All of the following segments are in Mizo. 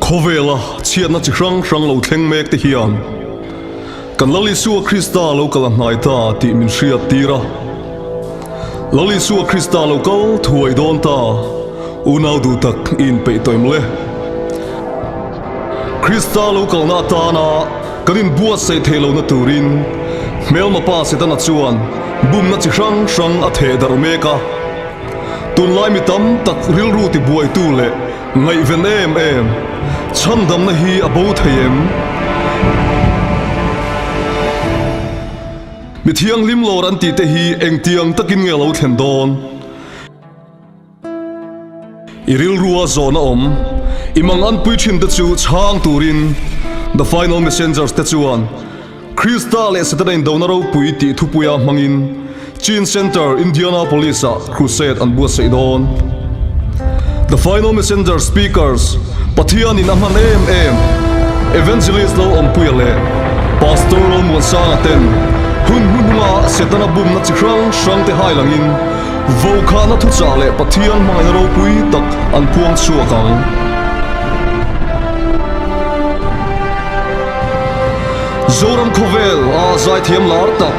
Khawvela chhiatna chi hrang hrang lo thleng mek te hian kan Lal Isua Krista lo kal a hnai ta tih min hriat tir a. Lal Isua Krista lo kal thuai dawn ta, unau duh tak i inpeih tawh em le? Krista lo kalna atana kan inbuatsaih theih lohna turin hmelma pa Setana chuan bumna chi hrang hrang a theh darh mek a. Tunlai mi tam tak rilru tibuaitu leh Ngaihven em em, chhandamna hi a bo thei em? Mi thianghlim lawr an tih te hi engtiang takin nge lo thlen dawn? I rilrua zawhna awm, i mang anpui thin te chu chhang turin The Final Messengers te chuan Krista leh Setana indona ropui tih thupuia hmangin Chin Center, Indianapolis-ah crusade an buatsaih dawn. The Final Messenger Speakers, Pathianin a hman em em, Evangelist lo awmpuia leh Pastor Lalmuansanga ten hun hnuhnunga Setana bumna chi hrang hrangte hailangin Vaukhahna thuchah leh Pathian hmangaihna ropui tak an puang chhuak ang. Zoram khawvel a zaithiam lar tak,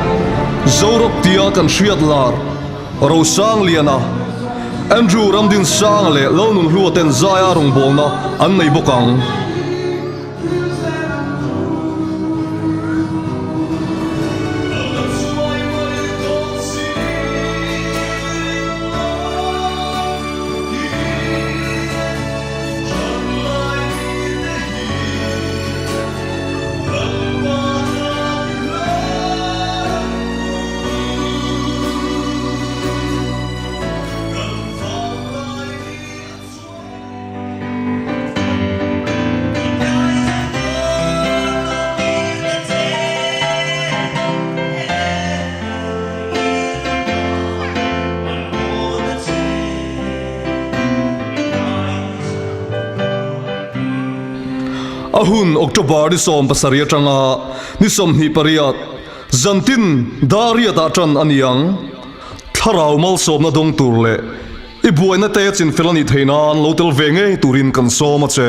Zorawk tia kan hriat lar, Rosangliana, Andrew Ramdinsanga leh Lalnunhlua ten zaia rawngbawlna an nei bawk ang. A hun October ni 17 atanga ni 28 zantin dar riatah tan a ni ang. Thlarau malsawmna dawng tur leh i buaina te chinfel a nih theih nan lo tel ve ngei turin kan sawm a che.